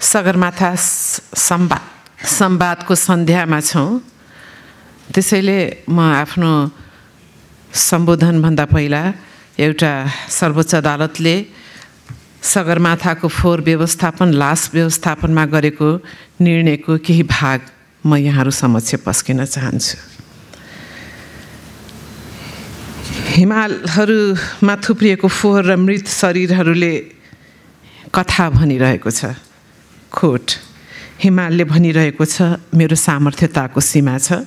सगरमाथा संवादको सन्ध्यामा छौँ। त्यसैले म आफ्नो सम्बोधनभन्दा पहिला एउटा सर्वोच्च अदालतले सगरमाथाको फोहोर व्यवस्थापन लास व्यवस्थापनमा गरेको निर्णयको केही भाग म यहाँहरू समक्ष पस्किन चाहन्छु। हिमालहरूमा थुप्रिएको फोहोर र मृत शरीरहरूले कथा भनिरहेको छ। खोट हिमालले भनिरहेको छ, मेरो सामर्थ्यताको सीमा छ।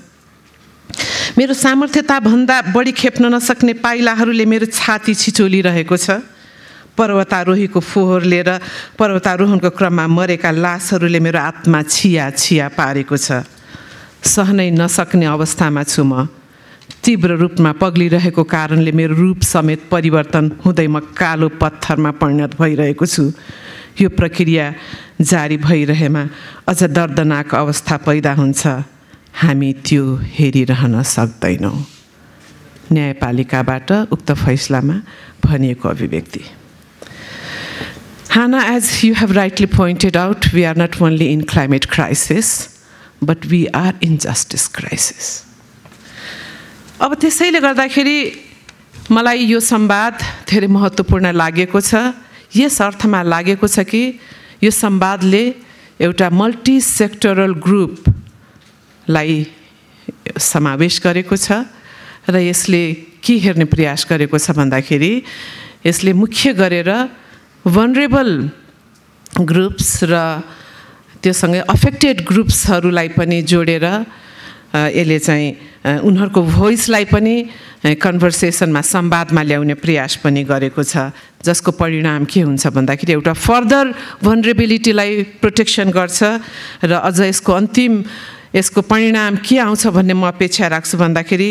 मेरो सामर्थ्यताभन्दा बढी खेप्न नसक्ने पाइलाहरूले मेरो छाती छिचोलिरहेको छ। पर्वतारोहीको फोहोरले र पर्वतारोहणको क्रममा मरेका लासहरूले मेरो आत्मा छिया छिया पारेको छ। सहनै नसक्ने अवस्थामा छु म। तीव्र रूपमा पग्लिरहेको कारणले मेरो रूप समेत परिवर्तन हुँदै म कालो पत्थरमा परिणत भइरहेको छु। यो प्रक्रिया जारी भइरहेमा अझ दर्दनाक अवस्था पैदा हुन्छ। हामी त्यो हेरिरहन सक्दैनौँ। न्यायपालिकाबाट उक्त फैसलामा भनिएको अभिव्यक्ति। Hannah, as you have rightly pointed out, we are not only in climate crisis, but we are in justice crisis. अब त्यसैले गर्दाखेरि मलाई यो संवाद धेरै महत्त्वपूर्ण लागेको छ। यस अर्थमा लागेको छ कि यो संवादले एउटा मल्टी सेक्टरल ग्रुपलाई समावेश गरेको छ र यसले के हेर्ने प्रयास गरेको छ भन्दाखेरि यसले मुख्य गरेर vulnerable ग्रुप्स र त्योसँगै अफेक्टेड ग्रुप्सहरूलाई पनि जोडेर यसले चाहिँ उनीहरूको भोइसलाई पनि कन्भर्सेसनमा संवादमा ल्याउने प्रयास पनि गरेको छ, जसको परिणाम के हुन्छ भन्दाखेरि एउटा फर्दर भनरेबिलिटीलाई प्रोटेक्सन गर्छ र अझ यसको परिणाम के आउँछ भन्ने म अपेक्षा राख्छु भन्दाखेरि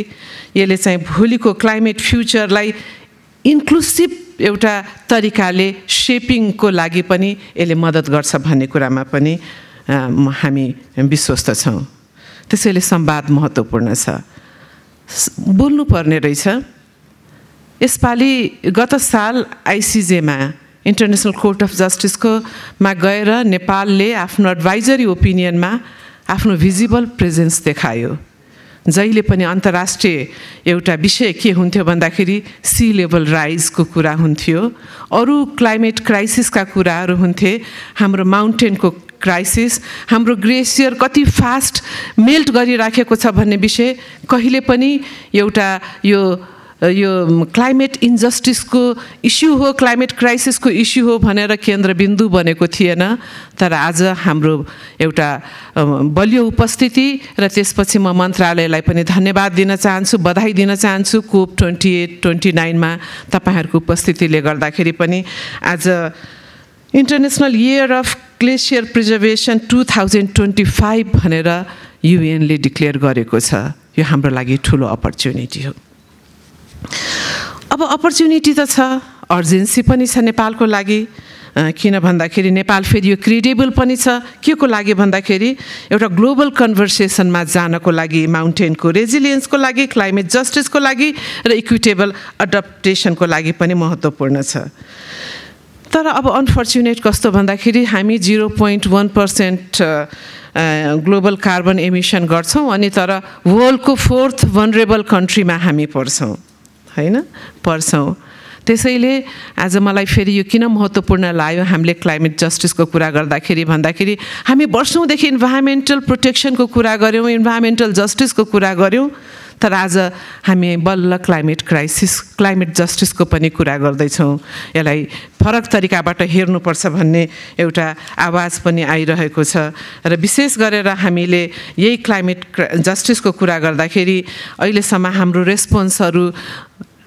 यसले चाहिँ भोलिको क्लाइमेट फ्युचरलाई इन्क्लुसिभ एउटा तरिकाले शेपिङको लागि पनि यसले मद्दत गर्छ भन्ने कुरामा पनि हामी विश्वस्त छौँ। त्यसैले संवाद महत्त्वपूर्ण छ, बोल्नुपर्ने रहेछ। यसपालि गत साल आइसिजेमा इन्टरनेसनल कोर्ट अफ जस्टिसको मा गएर नेपालले आफ्नो एडभाइजरी ओपिनियनमा आफ्नो भिजिबल प्रेजेन्स देखायो। जहिले पनि अन्तर्राष्ट्रिय एउटा विषय के हुन्थ्यो भन्दाखेरि सी लेभल राइजको कुरा हुन्थ्यो, अरू क्लाइमेट क्राइसिसका कुराहरू हुन्थे, हाम्रो माउन्टेनको क्राइसिस, हाम्रो ग्लेसियर कति फास्ट मेल्ट गरिराखेको छ भन्ने विषय कहिले पनि एउटा यो क्लाइमेट इन्जस्टिसको इस्यु हो, क्लाइमेट क्राइसिसको इस्यु हो भनेर केन्द्रबिन्दु बनेको थिएन। तर आज हाम्रो एउटा बलियो उपस्थिति र त्यसपछि म मन्त्रालयलाई पनि धन्यवाद दिन चाहन्छु, बधाई दिन चाहन्छु। कोप 28-29मा तपाईँहरूको उपस्थितिले गर्दाखेरि पनि आज international year of glacier preservation 2025 भनेर युएनले डिक्लेयर गरेको छ। यो हाम्रो लागि ठुलो अपर्च्युनिटी हो। अब अपर्च्युनिटी त छ, अर्जेन्सी पनि छ नेपालको लागि। किन भन्दाखेरि नेपाल फेरि यो क्रेडिबल पनि छ। के को लागि भन्दाखेरि एउटा ग्लोबल कन्भर्सेसनमा जानको लागि, माउन्टेनको रेजिलियन्सको लागि, क्लाइमेट जस्टिसको लागि र इक्विटेबल एडप्टेसनको लागि पनि महत्त्वपूर्ण छ। तर अब अनफर्चुनेट कस्तो भन्दाखेरि हामी 0.1% ग्लोबल कार्बन एमिसन गर्छौँ, अनि तर वर्ल्डको 4th vulnerable कन्ट्रीमा हामी पर्छौँ। त्यसैले आज मलाई फेरि यो किन महत्त्वपूर्ण लाग्यो हामीले क्लाइमेट जस्टिसको कुरा गर्दाखेरि भन्दाखेरि हामी वर्षौँदेखि इन्भाइरोमेन्टल प्रोटेक्सनको कुरा गऱ्यौँ, इन्भाइरोमेन्टल जस्टिसको कुरा गऱ्यौँ, तर आज हामी बल्ल क्लाइमेट जस्टिसको पनि कुरा गर्दैछौँ। यसलाई फरक तरिकाबाट हेर्नुपर्छ भन्ने एउटा आवाज पनि आइरहेको छ र विशेष गरेर हामीले यही क्लाइमेट जस्टिसको कुरा गर्दाखेरि अहिलेसम्म हाम्रो रेस्पोन्सहरू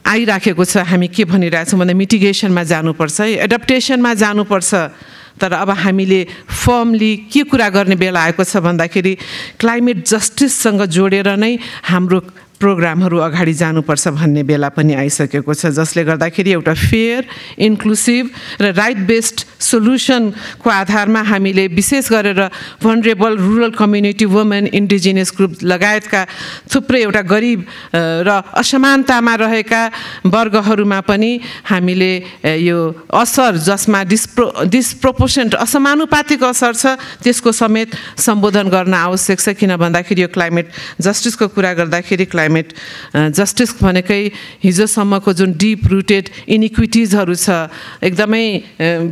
आइराखेको छ। हामी के भनिरहेछौँ भन्दा मिटिगेसनमा जानुपर्छ, एडप्टेसनमा जानुपर्छ। तर अब हामीले फर्मली के कुरा गर्ने बेला आएको छ भन्दाखेरि क्लाइमेट जस्टिससँग जोडेर नै हाम्रो प्रोग्रामहरू अगाडि जानुपर्छ भन्ने बेला पनि आइसकेको छ, जसले गर्दाखेरि एउटा फेयर, इन्क्लुसिभ र राइट बेस्ड सोल्युसनको आधारमा हामीले विशेष गरेर vulnerable rural community, women, indigenous group लगायतका थुप्रै एउटा गरिब र असमानतामा रहेका वर्गहरूमा पनि हामीले यो असर जसमा डिस्प्रोपोर्सनेट असमानुपातिक सर्छ त्यसको समेत सम्बोधन गर्न आवश्यक छ। किन भन्दाखेरि यो क्लाइमेट जस्टिसको कुरा गर्दाखेरि क्लाइमेट जस्टिस भनेकै हिजोसम्मको जुन डिप रुटेड इनिक्विटिजहरू छ, एकदमै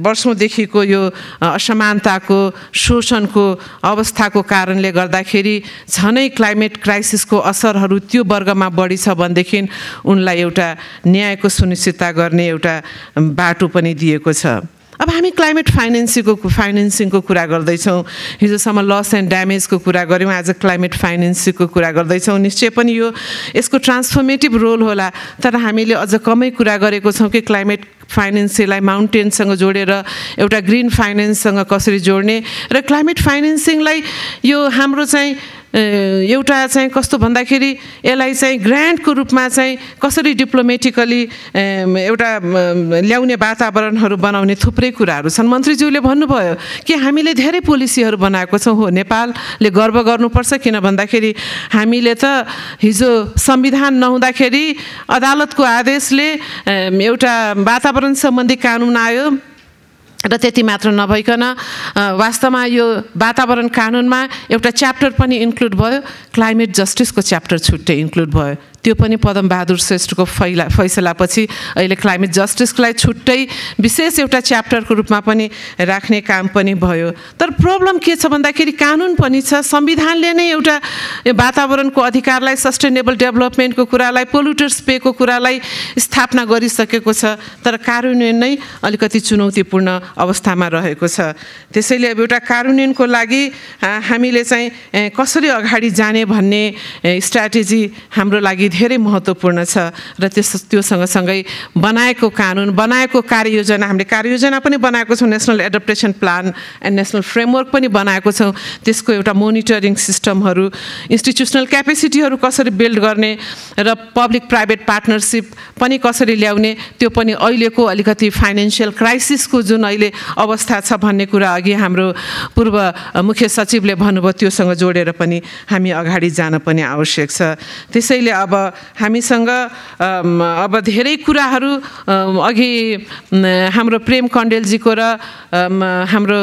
वर्षौँदेखिको यो असमानताको शोषणको अवस्थाको कारणले गर्दाखेरि झनै क्लाइमेट क्राइसिसको असरहरू त्यो वर्गमा बढी छ भनेदेखि उनलाई एउटा न्यायको सुनिश्चितता गर्ने एउटा बाटो पनि दिएको छ। अब हामी क्लाइमेट फाइनेन्सिङको कुरा गर्दैछौँ। हिजोसम्म लस एन्ड ड्यामेजको कुरा गऱ्यौँ, आज क्लाइमेट फाइनेन्सिङको कुरा गर्दैछौँ। निश्चय पनि यसको ट्रान्सफर्मेटिभ रोल होला, तर हामीले अझ कमै कुरा गरेको छौँ कि क्लाइमेट फाइनेन्सलाई माउन्टेनसँग जोडेर एउटा ग्रिन फाइनेन्ससँग कसरी जोड्ने र क्लाइमेट फाइनेन्सिङलाई यो हाम्रो चाहिँ एउटा चाहिँ कस्तो भन्दाखेरि यसलाई चाहिँ ग्रान्टको रूपमा चाहिँ कसरी डिप्लोमेटिकली एउटा ल्याउने वातावरणहरू बनाउने थुप्रै कुराहरू छन्। मन्त्रीज्यूले भन्नुभयो कि हामीले धेरै पोलिसीहरू बनाएको छौँ। हो, नेपालले गर्व गर्नुपर्छ, किन भन्दाखेरि हामीले त हिजो संविधान नहुँदाखेरि अदालतको आदेशले एउटा वातावरण सम्बन्धी कानुन आयो र त्यति मात्र नभइकन वास्तवमा यो वातावरण कानुनमा एउटा च्याप्टर पनि इन्क्लुड भयो, क्लाइमेट जस्टिसको च्याप्टर छुट्टै इन्क्लुड भयो। त्यो पनि पद्मबहादुर श्रेष्ठको फैसलापछि अहिले क्लाइमेट जस्टिसलाई छुट्टै विशेष एउटा च्याप्टरको रूपमा पनि राख्ने काम पनि भयो। तर प्रब्लम के छ भन्दाखेरि कानुन पनि छ, संविधानले नै एउटा वातावरणको अधिकारलाई, सस्टेनेबल डेभलपमेन्टको कुरालाई, पोल्युटर्स पेको कुरालाई स्थापना गरिसकेको छ, तर कार्यान्वयन नै अलिकति चुनौतीपूर्ण अवस्थामा रहेको छ। त्यसैले अब एउटा कार्यान्वयनको लागि हामीले चाहिँ कसरी अगाडि जाने भन्ने स्ट्राटेजी हाम्रो लागि धेरै महत्त्वपूर्ण छ र त्यो सँगसँगै बनाएको कानुन, बनाएको कार्ययोजना, हामीले कार्ययोजना पनि बनाएको छौँ, national adaptation plan and national framework पनि बनाएको छौँ। त्यसको एउटा मोनिटरिङ सिस्टमहरू, इन्स्टिट्युसनल क्यापेसिटीहरू कसरी बिल्ड गर्ने र पब्लिक प्राइभेट पार्टनरसिप पनि कसरी ल्याउने, त्यो पनि अहिलेको अलिकति फाइनेन्सियल क्राइसिसको जुन अहिले अवस्था छ भन्ने कुरा अघि हाम्रो पूर्व मुख्य सचिवले भन्नुभयो, त्योसँग जोडेर पनि हामी अगाडि जान पनि आवश्यक छ। त्यसैले अब हामीसँग अब धेरै कुराहरू अघि हाम्रो प्रेम कण्डेलजीको र हाम्रो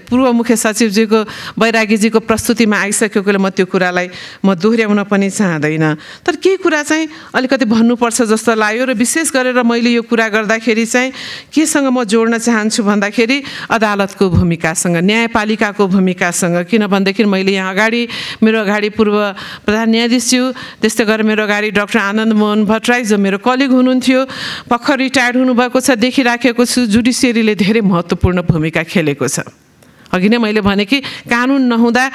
पूर्व मुख्य सचिवजीको बैरागीजीको प्रस्तुतिमा आइसकेकोले म त्यो कुरालाई दोहोऱ्याउन पनि चाहँदैन, तर केही कुरा चाहिँ अलिकति भन्नुपर्छ जस्तो लाग्यो। र विशेष गरेर मैले यो कुरा गर्दाखेरि चाहिँ केसँग म जोड्न चाहन्छु भन्दाखेरि अदालतको भूमिकासँग, न्यायपालिकाको भूमिकासँग। किन भनेदेखि मैले यहाँ मेरो अगाडि पूर्व प्रधान न्यायाधीशज्यू, त्यस्तै गरेर मेरो अगाडि डाक्टर आनन्द मोहन भट्टराई जो मेरो कलिग हुनुहुन्थ्यो, भर्खर रिटायर्ड हुनुभएको छ, देखिराखेको छु जुडिसियरीले धेरै महत्त्वपूर्ण भूमिका खेलेको छ। अघि नै मैले भने कि कानुन नहुँदा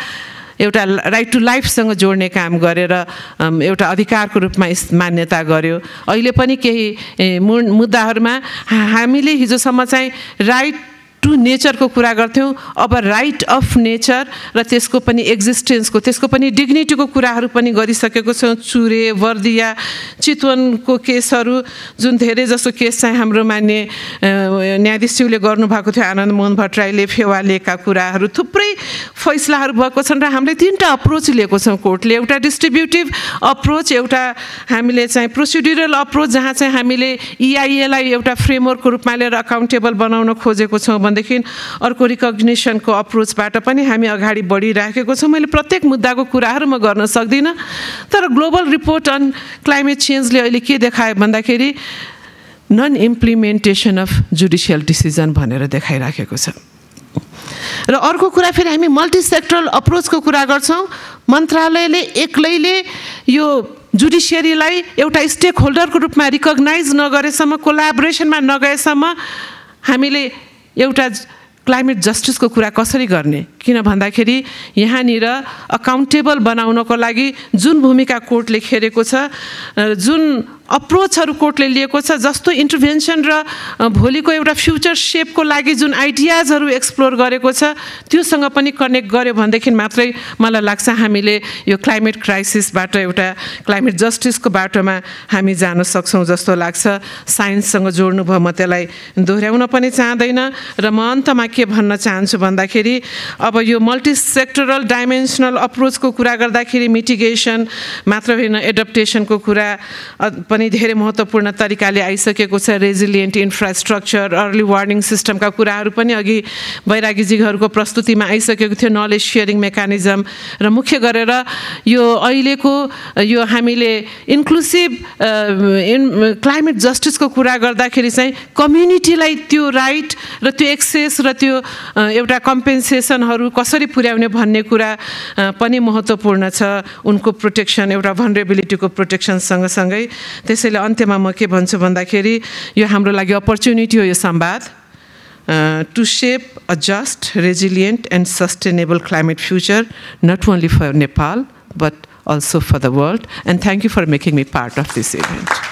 एउटा राइट टु लाइफसँग जोड्ने काम गरेर एउटा अधिकारको रूपमा मान्यता गर्यो। अहिले पनि केही मुद्दाहरूमा हामीले हिजोसम्म चाहिँ राइट टु नेचरको कुरा गर्थ्यौँ, अब राइट अफ नेचर र त्यसको पनि एक्जिस्टेन्सको, त्यसको पनि डिग्निटीको कुराहरू पनि गरिसकेको छौँ। चुरे, बर्दिया, चितवनको केसहरू, जुन धेरै जसो केस चाहिँ हाम्रो मान्य न्यायाधीशज्यूले गर्नुभएको थियो, आनन्द मोहन भट्टराईले, फेवालेका कुराहरू, थुप्रै फैसलाहरू भएको छन् र हामीले तीनटा अप्रोच लिएको छौँ कोर्टले। एउटा डिस्ट्रिब्युटिभ अप्रोच, एउटा हामीले चाहिँ प्रोसिड्युरल अप्रोच जहाँ चाहिँ हामीले EIA-लाई एउटा फ्रेमवर्कको रूपमा लिएर अकाउन्टेबल बनाउन खोजेको छौँ भनेदेखि अर्को रिकग्निसनको अप्रोचबाट पनि हामी अगाडि बढिराखेको छौँ। मैले प्रत्येक मुद्दाको कुराहरू म गर्न सक्दिनँ, तर ग्लोबल रिपोर्ट अन क्लाइमेट चेन्जले अहिले के देखायो भन्दाखेरि non implementation of judicial decision भनेर देखाइराखेको छ। र अर्को कुरा फेरि हामी मल्टी सेक्टरल अप्रोचको कुरा गर्छौँ। मन्त्रालयले एक्लैले यो जुडिसियरीलाई एउटा स्टेक होल्डरको रूपमा रिकग्नाइज नगरेसम्म, कोलाबोरेसनमा नगएसम्म हामीले एउटा क्लाइमेट जस्टिसको कुरा कसरी गर्ने? किन भन्दाखेरि यहाँनिर अकाउन्टेबल बनाउनको लागि जुन भूमिका कोर्टले खेलेको छ, जुन अप्रोचहरू कोर्टले लिएको छ, जस्तो इन्टरभेन्सन र भोलिको एउटा फ्युचर सेपको लागि जुन आइडियाजहरू एक्सप्लोर गरेको छ, त्योसँग पनि कनेक्ट गर्यो भनेदेखि मात्रै मलाई लाग्छ हामीले यो क्लाइमेट क्राइसिसबाट एउटा क्लाइमेट जस्टिसको बाटोमा हामी जान सक्छौँ जस्तो लाग्छ। साइन्ससँग जोड्नुभयो, म त्यसलाई दोहोऱ्याउन पनि चाहँदैन। र म अन्तमा के भन्न चाहन्छु भन्दाखेरि अब यो मल्टी सेक्टरल डाइमेन्सनल अप्रोचको कुरा गर्दाखेरि मिटिगेसन मात्र होइन, एडप्टेसनको कुरा पनि धेरै महत्त्वपूर्ण तरिकाले आइसकेको छ। रेजिलिएन्ट इन्फ्रास्ट्रक्चर, अर्ली वार्निङ सिस्टमका कुराहरू पनि अघि बैरागीजीहरूको प्रस्तुतिमा आइसकेको थियो। नलेज सेयरिङ मेकानिजम र मुख्य गरेर यो अहिलेको यो हामीले इन्क्लुसिभ क्लाइमेट जस्टिसको कुरा गर्दाखेरि चाहिँ कम्युनिटीलाई त्यो राइट र त्यो एक्सेस र त्यो एउटा कम्पेन्सेसनहरू कसरी पुर्याउने भन्ने कुरा पनि महत्त्वपूर्ण छ। उनको प्रोटेक्सन, एउटा भनरेबिलिटीको प्रोटेक्सन सँगसँगै। त्यसैले अन्त्यमा म के भन्छु भन्दाखेरि यो हाम्रो लागि अपर्च्युनिटी हो यो संवाद, to shape a just, resilient and sustainable climate future, not only for Nepal but also for the world. And thank you for making me part of this event.